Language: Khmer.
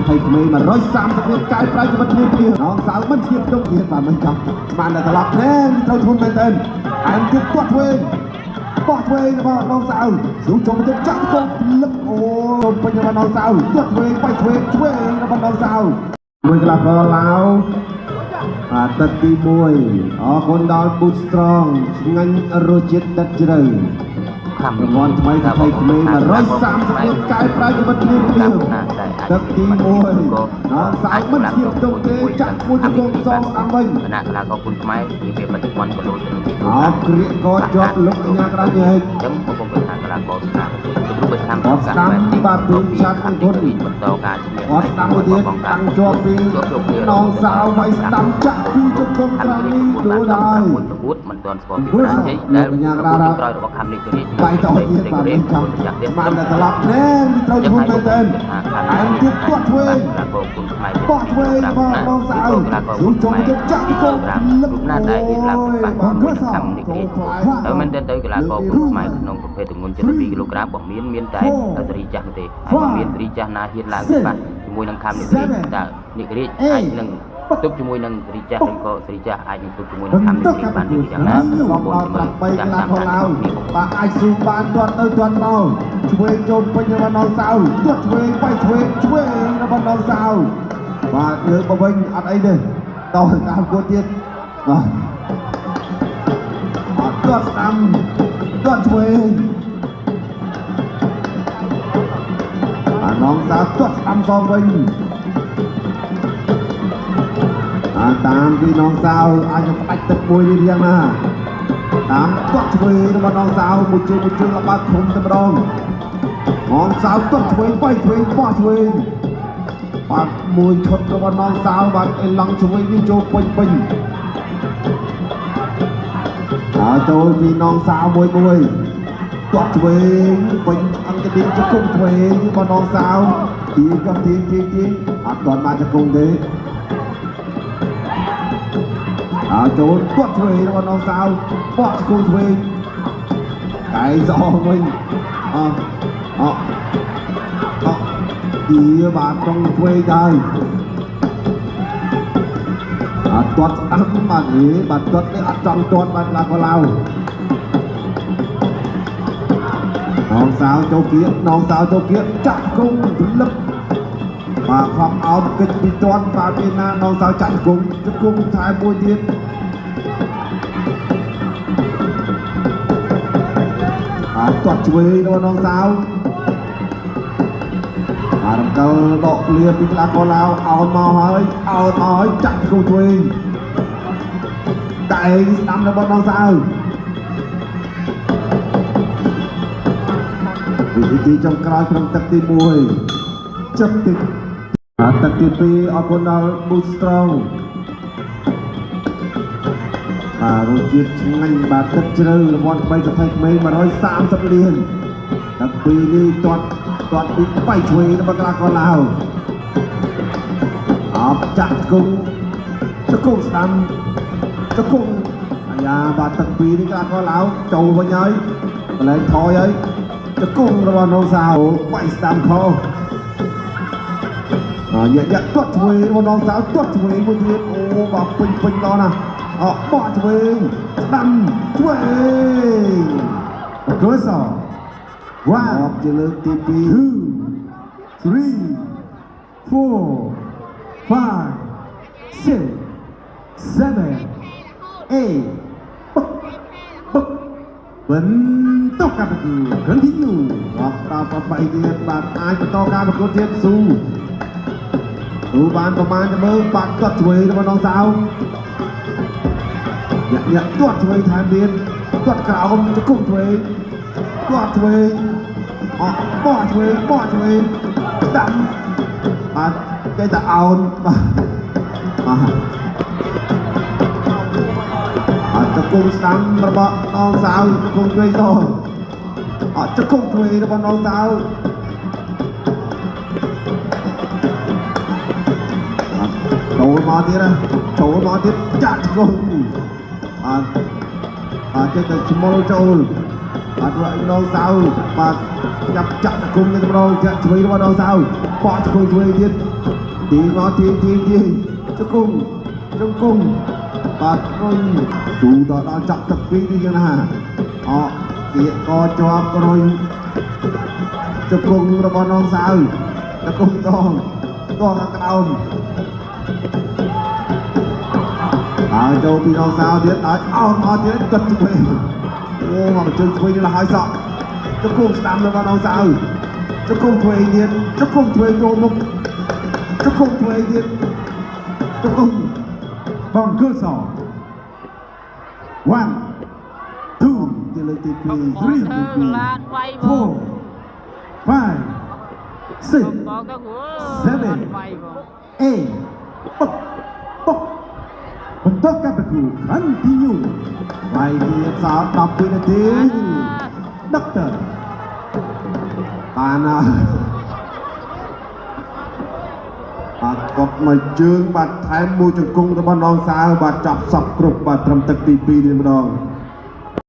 ថីក្មេង130រៀលកែប្រែជីវិតគ្នាគ្នានងសៅមិនធៀបទុកទៀតបាទមិនចង់ស្មានតែត្រឡប់ទេត្រូវធុនមែនទែនអែមទៀតទាត់ឆ្វេងបោះឆ្វេងរបស់នងសៅស៊ូចូលទៅចាក់កងលឹកអូពេញរបស់នងសៅទាត់ឆ្វេងបាយឆ្វេងឆ្វេងរបស់នងសៅមួយកន្លះកឡាវបាទទឹកទី1អរគុណដល់ Boot Strong ឆ្ងាញ់រសជាតិដិតជ្រៅ ខំ រង្វាន់ថ្មីសថីក្មេង130រៀលកែប្រែជីវិតភ្លាមភ្លាមទឹកទី1នងសៅមិនធៀបទុកទេចាក់មួយជង្គង់សងស្ដាំវិញ គណៈកីឡាករគុណខ្មែរពីពេលបច្ចុប្បន្នក៏ដូចទៅ អោក្រៀកក៏ជាប់លោកកញ្ញាក្តៅញែក អញ្ចឹងបងប្អូនថាកីឡាករស្ដាំរូបស្ដាំ អត់ស្ដាំបាទពីឆាត់អង្គុន បន្តការឈ្នះ អត់ស្ដាំមួយទៀតតាំងជាប់ពីនងសៅវាយស្ដាំចាក់គូជង្គង់ក្រោយនេះដួលហើយ មួយប្រកួតមិនទាន់ស្គាល់ពីប្រាជ័យដែលក្រោយរបស់ខំនេះគឺ បាយតទៀតបាទមិនចង់បានតែត្រឡប់ណែត្រូវធុនមែនទែនអែមទៀតទាត់ឆ្វេងបោះឆ្វេងរបស់នងសៅស៊ូចូលទៅចាក់កងលឹក រូបណាដែលរៀបឡើងបាក់ខំនេះគេហើយមែនទែនទៅកីឡាករគុណខ្មែរក្នុងប្រភេទទម្ងន់72គីឡូក្រាមបើមានមានតែសេរីចាស់នោះទេហើយបើមានសេរីចាស់ណាហ៊ានឡើងបាក់ជាមួយនឹងខំនេះតើនេះរាជអាចនឹងទប់ជាមួយនឹងសេរីចាស់ឬក៏សេរីចាស់អាចនឹងទប់ជាមួយនឹងខំនេះបានឬយ៉ាងណា បងដល់8កីឡាករឡាវបាទអាចស៊ូបានទាត់ទៅទាត់មកឆ្វេងចូលពេញរបស់នងសៅទាត់ឆ្វេងបាយឆ្វេងឆ្វេងរបស់នងសៅបាទលើកមកវិញអត់អីទេតតាមគួតទៀតបាទអត់ទាត់ស្ដាំទាត់ឆ្វេងអានងសៅទាត់ស្ដាំសងវិញអាតាមពីនងសៅអាចនឹងផ្ដាច់ទឹកមួយនេះយ៉ាងណាតាមទាត់ឆ្វេងរបស់នងសៅមួយជើងមួយជើងលបើឃុំតែម្ដងនងសៅទាត់ឆ្វេងបាយឆ្វេងបោះឆ្វេងបាទមួយឈុតរបស់នងសៅបាទអេឡង់ឆ្វេងនេះចូលពេញពេញហើយចូលពីនងសៅមួយមួយទាត់ឆ្វេងពេញអង្គឌីជង្គង់ឆ្វេងរបស់នងសៅទីក៏ទីទីទីអត់ទាន់បានជង្គង់ទេ អើចូលទាត់ឆ្វេងរបស់នងសៅបោះជង្គង់ឆ្វេងកែសវិញអអអទីបាទត្រង់ឆ្វេងដែរអត់ទាត់ស្ដាំបាទអេបាទទាត់នេះអត់ចង់ទាត់បាទឡាកឡាវនងសៅចូលគៀកនងសៅចូលគៀកចាក់គង់ទលឹកបាទខំអោបគិតពីទាត់បាទពីណានងសៅចាក់គង់ជង្គង់ថែមមួយទៀត បាទទាត់ឆ្វេងរបស់នងសៅបាទរំកិលដកលៀពីក្លាកឡាវអោនមកហើយអោនមកហើយចាក់គូឆ្វេងតែងស្ដាំរបស់នងសៅវិធីចុងក្រោយក្នុងទឹកទី1ចាប់ទឹកបាទទឹកទី2អរគុណដល់ Boot Strong បាទរសជាតិឆ្ងាញ់បាទទឹកជ្រៅរង្វាន់ថ្មីសថីក្មេង130លានទឹកពីរនេះទាត់ទាត់ពីបៃឆ្វេងរបស់កីឡាករឡាវអបចាក់ជង្គង់ជង្គង់ស្ដាំជង្គង់អាយ៉ាបាទទឹកពីរនេះកីឡាករឡាវចូលវិញហើយកន្លែងថយហើយជង្គង់របស់នងសាវបៃស្ដាំខុសអាយ៉ាយ៉ាទាត់ឆ្វេងរបស់នងសាវទាត់ឆ្វេងមួយទៀតអូបាទពេញពេញដល់ណាអបោះឆ្វេងស្ដាំឆ្វេងគ្រួសវ៉ាជាលើកទី2 3 4 5 6 7 8 បឹកបឹកបន្តការប្រកួត continue រាប់ដល់8ទៀតបាទអាចបន្តការប្រកួតទៀតស៊ូស៊ូបានប្រមាណទៅមើលបាទទាត់ឆ្វេងរបស់នងសៅញាក់ញាក់ទាត់ឆ្វេងថែមទៀតទាត់ក្រោមជង្គង់ឆ្វេងទាត់ឆ្វេងអបោះឆ្វេងបោះឆ្វេងស្ដាំបាទគេតែអោនបាទបាទអត់ជង្គង់ស្ដាំរបស់នងសៅជង្គង់ឆ្វេងតអត់ជង្គង់ឆ្វេងរបស់នងសៅចូលមកទៀតណាចូលមកទៀតចាក់ជង្គង់អត់អត់ចេះតែឈ្មោលចូលអត់រកនងសៅបាទ ចាប់ចាក់តគុំទៅម្ដងចាក់ឆ្វេងរបស់ដងសៅបកឆ្វេងឆ្វេងទៀតទីមកទីទីទីជង្គង់ជង្គង់បាទរុញទូដល់ដល់ចាប់ទឹកពីរនេះយ៉ាងណាអកគៀកកជាប់រុញជង្គង់របស់ដងសៅជង្គង់ដងដងខាងក្រោមហើយចូលពីដងសៅទៀតឲ្យអោនមកទៀតគិតឆ្វេងអូមកជើងឆ្វេងនេះលហើយសក់ជង្គង់ស្ដាំរបស់ដងសៅជង្គង់ឆ្វេងទៀតជង្គង់ឆ្វេងចូលមុខជង្គង់ឆ្វេងទៀតជង្គង់ បង្គោលស one two ជាលើកទី2 បង three ទៅកលាតវាយបង four five six បងទៅគ្រូ seven វាយបង eight បុកបុកបន្តការប្រកួត continue វាយទៀតសល់12នាទី ដុកទ័រ បានហើយបាទគាត់មកជើងបាទថែមមួយជង្គង់របស់ដងសៅបាទចាប់សពគ្រប់បាទត្រឹមទឹកទី2នេះម្ដង។